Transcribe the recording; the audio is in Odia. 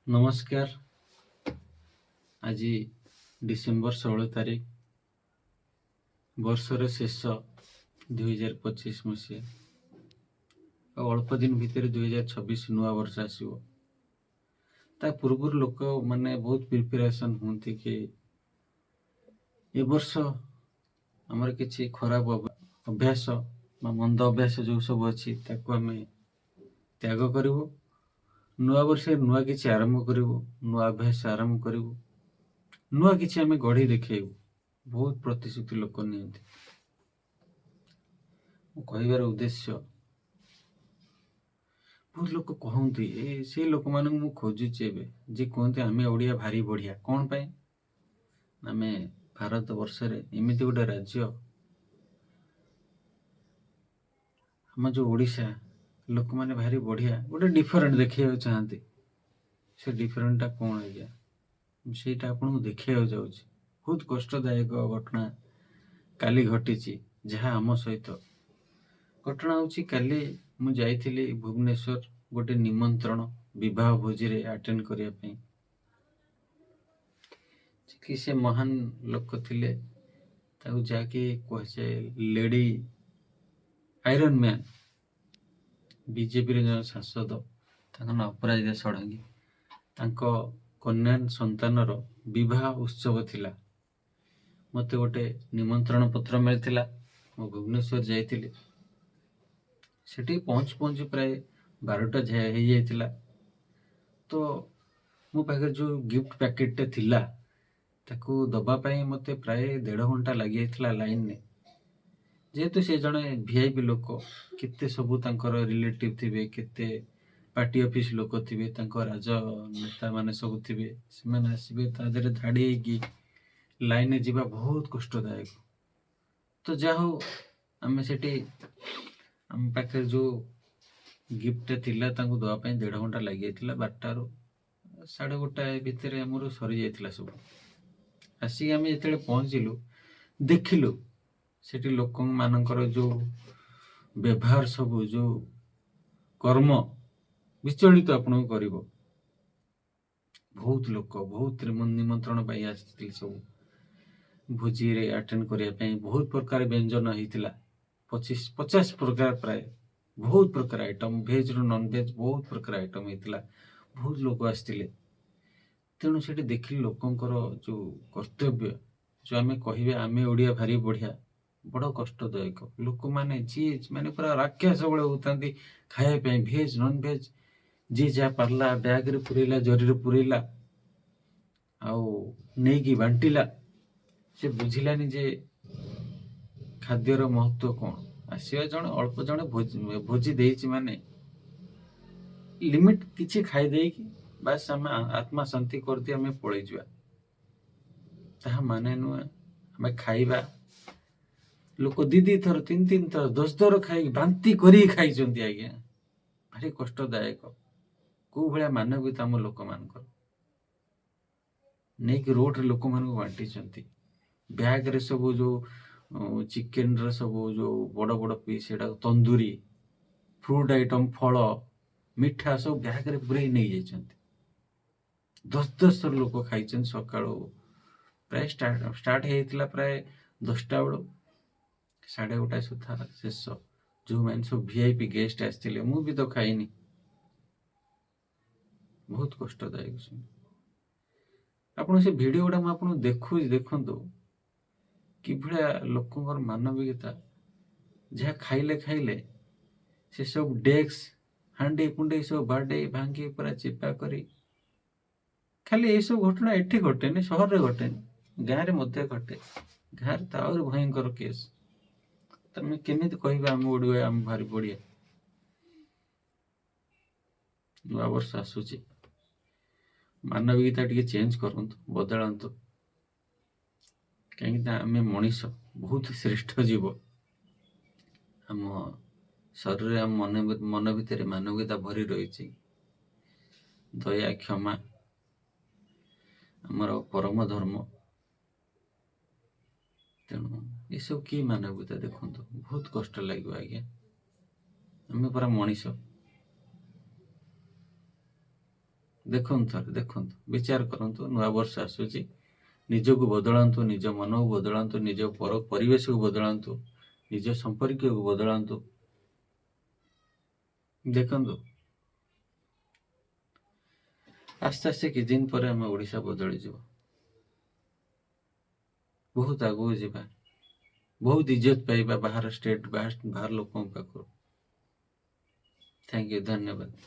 ନମସ୍କାର। ଆଜି ଡିସେମ୍ବର 16 ତାରିଖ, ବର୍ଷର ଶେଷ, 2025 ମସିହା। ଆଉ ଅଳ୍ପ ଦିନ ଭିତରେ 2026 ନୂଆ ବର୍ଷ ଆସିବ। ତା ପୂର୍ବରୁ ଲୋକମାନେ ବହୁତ ପ୍ରିପାରେସନ୍ ହୁଅନ୍ତି କି ଏ ବର୍ଷ ଆମର କିଛି ଖରାପ ଅଭ୍ୟାସ ବା ମନ୍ଦ ଅଭ୍ୟାସ ଯେଉଁ ସବୁ ଅଛି, ତାକୁ ଆମେ ତ୍ୟାଗ କରିବୁ, ନୂଆ ବର୍ଷରେ ନୂଆ କିଛି ଆରମ୍ଭ କରିବୁ, ନୂଆ ଅଭ୍ୟାସ ଆରମ୍ଭ କରିବୁ, ନୂଆ କିଛି ଆମେ ଗଢ଼ି ଦେଖେଇବୁ। ବହୁତ ପ୍ରତିଶ୍ରୁତି ଲୋକ ନିଅନ୍ତି। ମୁଁ କହିବାର ଉଦ୍ଦେଶ୍ୟ, ବହୁତ ଲୋକ କହନ୍ତି, ଏ ସେଇ ଲୋକମାନଙ୍କୁ ମୁଁ ଖୋଜୁଛି ଏବେ, ଯେ କୁହନ୍ତି ଆମେ ଓଡ଼ିଆ ଭାରି ବଢ଼ିଆ। କ'ଣ ପାଇଁ? ଆମେ ଭାରତ ବର୍ଷରେ ଏମିତି ଗୋଟେ ରାଜ୍ୟ, ଆମ ଯେଉଁ ଓଡ଼ିଶା ଲୋକମାନେ ଭାରି ବଢ଼ିଆ, ଗୋଟେ ଡିଫରେଣ୍ଟ ଦେଖେଇବାକୁ ଚାହାନ୍ତି। ସେ ଡିଫରେଣ୍ଟଟା କ'ଣ ଆଜ୍ଞା, ମୁଁ ସେଇଟା ଆପଣଙ୍କୁ ଦେଖେଇବାକୁ ଯାଉଛି। ବହୁତ କଷ୍ଟଦାୟକ ଘଟଣା କାଲି ଘଟିଛି ଯାହା ଆମ ସହିତ। ଘଟଣା ହେଉଛି, କାଲି ମୁଁ ଯାଇଥିଲି ଭୁବନେଶ୍ୱର ଗୋଟେ ନିମନ୍ତ୍ରଣ ବିବାହ ଭୋଜିରେ ଆଟେଣ୍ଡ କରିବା ପାଇଁ କି ସେ ମହାନ ଲୋକ ଥିଲେ, ତାକୁ ଯାହାକି କୁହାଯାଏ ଲେଡି ଆଇରନ୍ ମ୍ୟାନ୍, ବିଜେପିର ଜଣେ ସାଂସଦ, ତାଙ୍କ ନାଁ ଅପରାଜିତା ଷଡ଼ଙ୍ଗୀ, ତାଙ୍କ କନ୍ୟା ସନ୍ତାନର ବିବାହ ଉତ୍ସବ ଥିଲା। ମୋତେ ଗୋଟେ ନିମନ୍ତ୍ରଣ ପତ୍ର ମିଳିଥିଲା। ମୁଁ ଭୁବନେଶ୍ୱର ଯାଇଥିଲି। ସେଠି ପହଞ୍ଚୁ ପହଞ୍ଚୁ ପ୍ରାୟ 12ଟା ହେଇଯାଇଥିଲା। ତ ମୋ ପାଖରେ ଯେଉଁ ଗିଫ୍ଟ ପ୍ୟାକେଟଟା ଥିଲା, ତାକୁ ଦେବା ପାଇଁ ମୋତେ ପ୍ରାୟ ଦେଢ଼ ଘଣ୍ଟା ଲାଗିଯାଇଥିଲା ଲାଇନରେ। ଯେହେତୁ ସେ ଜଣେ ଭିଆଇପି ଲୋକ, କେତେ ସବୁ ତାଙ୍କର ରିଲେଟିଭ ଥିବେ, କେତେ ପାର୍ଟି ଅଫିସ ଲୋକ ଥିବେ, ତାଙ୍କ ରାଜ ନେତାମାନେ ସବୁ ଥିବେ, ସେମାନେ ଆସିବେ, ତା ଦେହରେ ଧାଡ଼ି ହେଇକି ଲାଇନରେ ଯିବା ବହୁତ କଷ୍ଟଦାୟକ। ତ ଯାହା ହଉ, ଆମେ ସେଠି ଆମ ପାଖରେ ଯେଉଁ ଗିଫ୍ଟଟା ଥିଲା, ତାଙ୍କୁ ଦେବା ପାଇଁ ଦେଢ଼ ଘଣ୍ଟା ଲାଗିଯାଇଥିଲା। 12ଟାରୁ 1:30 ଭିତରେ ଆମର ସରିଯାଇଥିଲା ସବୁ। ଆସିକି ଆମେ ଯେତେବେଳେ ପହଞ୍ଚିଲୁ, ଦେଖିଲୁ ସେଠି ଲୋକମାନଙ୍କର ଯେଉଁ ବ୍ୟବହାର ସବୁ, ଯେଉଁ କର୍ମ, ବିଚଳିତ ଆପଣଙ୍କୁ କରିବ। ବହୁତ ଲୋକ ବହୁତ ନିମନ୍ତ୍ରଣ ପାଇ ଆସିଥିଲେ ସବୁ ଭୋଜିରେ ଆଟେଣ୍ଡ କରିବା ପାଇଁ। ବହୁତ ପ୍ରକାର ବ୍ୟଞ୍ଜନ ହେଇଥିଲା, 25-50 ପ୍ରକାର ପ୍ରାୟ, ବହୁତ ପ୍ରକାର ଆଇଟମ୍, ଭେଜରୁ ନନଭେଜ ବହୁତ ପ୍ରକାର ଆଇଟମ୍ ହେଇଥିଲା। ବହୁତ ଲୋକ ଆସିଥିଲେ। ତେଣୁ ସେଠି ଦେଖିଲି ଲୋକଙ୍କର ଯେଉଁ କର୍ତ୍ତବ୍ୟ, ଯେଉଁ ଆମେ କହିବେ ଆମେ ଓଡ଼ିଆ ଭାରି ବଢ଼ିଆ, ବଡ଼ କଷ୍ଟଦାୟକ। ଲୋକମାନେ ଯିଏ ମାନେ ପୁରା ରାକ୍ଷସ ଭଳି ହଉଥାନ୍ତି ଖାଇବା ପାଇଁ। ଭେଜ, ନନଭେଜ, ଯିଏ ଯାହା ପାରିଲା ବ୍ୟାଗରେ ପୁରେଇଲା, ଜରିରେ ପୁରେଇଲା ଆଉ ନେଇକି ବାଣ୍ଟିଲା। ସେ ବୁଝିଲାନି ଯେ ଖାଦ୍ୟର ମହତ୍ଵ କ'ଣ। ଆସିବା ଜଣେ ଅଳ୍ପ ଜଣେ ଭୋଜି ଦେଇଛି ମାନେ ଲିମିଟ କିଛି ଖାଇ ଦେଇକି ବାସ୍ ଆମେ ଆତ୍ମା ଶାନ୍ତି କରିଦେଇ ଆମେ ପଳେଇଯିବା, ତାହା ମାନେ ନୁହେଁ। ଆମେ ଖାଇବା, ଲୋକ ଦି ଦି ଥର, ତିନି ତିନି ଥର, 10 ଥର ଖାଇକି ବାନ୍ତି କରିକି ଖାଇଛନ୍ତି ଆଜ୍ଞା। ଭାରି କଷ୍ଟଦାୟକ। କୋଉ ଭଳିଆ ମାନବିକତା ଆମ ଲୋକମାନଙ୍କର! ନେଇକି ରୋଡରେ ଲୋକମାନଙ୍କୁ ବାଣ୍ଟିଛନ୍ତି। ବ୍ୟାଗରେ ସବୁ ଯୋଉ ଚିକେନର ସବୁ ଯୋଉ ବଡ଼ ବଡ଼ ପିସ୍, ସେଇଟା ତନ୍ଦୁରୀ, ଫ୍ରୁଟ୍ ଆଇଟମ୍, ଫଳ, ମିଠା ସବୁ ବ୍ୟାଗରେ ପୁରେଇ ନେଇଯାଇଛନ୍ତି। ଦଶ ଦଶ ଥର ଲୋକ ଖାଇଛନ୍ତି। ସକାଳୁ ପ୍ରାୟ ଷ୍ଟାର୍ଟ ଷ୍ଟାର୍ଟ ହେଇଯାଇଥିଲା ପ୍ରାୟ 10ଟା ବେଳୁ, 1:30 ସୁଦ୍ଧା ଶେଷ। ଯେଉଁମାନେ ସବୁ ଭିଆଇପି ଗେଷ୍ଟ ଆସିଥିଲେ, ମୁଁ ବି ତ ଖାଇନି। ବହୁତ କଷ୍ଟଦାୟକ ଶୁଣି। ଆପଣ ସେ ଭିଡ଼ିଓ ଗୁଡ଼ା ମୁଁ ଆପଣଙ୍କୁ ଦେଖୁଛି, ଦେଖନ୍ତୁ କିଭଳିଆ ଲୋକଙ୍କର ମାନବିକତା। ଯାହା ଖାଇଲେ ଖାଇଲେ, ସେ ସବୁ ଡେସ୍କ, ହାଣ୍ଡି କୁଣ୍ଡେଇ ସବୁ ବାଡ଼େଇ ଭାଙ୍ଗି ପୁରା ଚିପା କରି। ଖାଲି ଏଇସବୁ ଘଟଣା ଏଠି ଘଟେନି, ସହରରେ ଘଟେନି, ଗାଁରେ ମଧ୍ୟ ଘଟେ। ଗାଁରେ ତ ଆହୁରି ଭୟଙ୍କର କେସ୍। ତମେ କେମିତି କହିବା ଆମ ଓଡ଼ିଆ ଆମ ଭାରି ବଢ଼ିଆ? ନୂଆ ବର୍ଷ ଆସୁଛି, ମାନବିକତା ଟିକେ ଚେଞ୍ଜ କରନ୍ତୁ, ବଦଳାନ୍ତୁ। କାହିଁକି ନା ଆମେ ମଣିଷ ବହୁତ ଶ୍ରେଷ୍ଠ ଜୀବ। ଆମ ଶରୀରରେ, ଆମ ମନ ଭିତରେ ମାନବିକତା ଭରି ରହିଛି। ଦୟା, କ୍ଷମା ଆମର ପରମ ଧର୍ମ। ତେଣୁ ଏସବୁ କି ମାନବିକତା ଦେଖନ୍ତୁ, ବହୁତ କଷ୍ଟ ଲାଗିବ ଆଜ୍ଞା। ଆମେ ପରା ମଣିଷ। ଦେଖନ୍ତୁ, ଥରେ ଦେଖନ୍ତୁ, ବିଚାର କରନ୍ତୁ। ନୂଆ ବର୍ଷ ଆସୁଛି, ନିଜକୁ ବଦଳାନ୍ତୁ, ନିଜ ମନକୁ ବଦଳାନ୍ତୁ, ନିଜ ପରିବେଶକୁ ବଦଳାନ୍ତୁ, ନିଜ ସମ୍ପର୍କୀୟକୁ ବଦଳାନ୍ତୁ। ଦେଖନ୍ତୁ, ଆସ୍ତେ ଆସ୍ତେ କିଛି ଦିନ ପରେ ଆମେ ଓଡ଼ିଶା ବଦଳିଯିବ। ବହୁତ ଆଗକୁ ଯିବା, ବହୁତ ଇଜ୍ଜତ ପାଇବା ବାହାର ଷ୍ଟେଟ୍, ବାହାର ଲୋକଙ୍କ ପାଖରୁ। Thank you, ଧନ୍ୟବାଦ।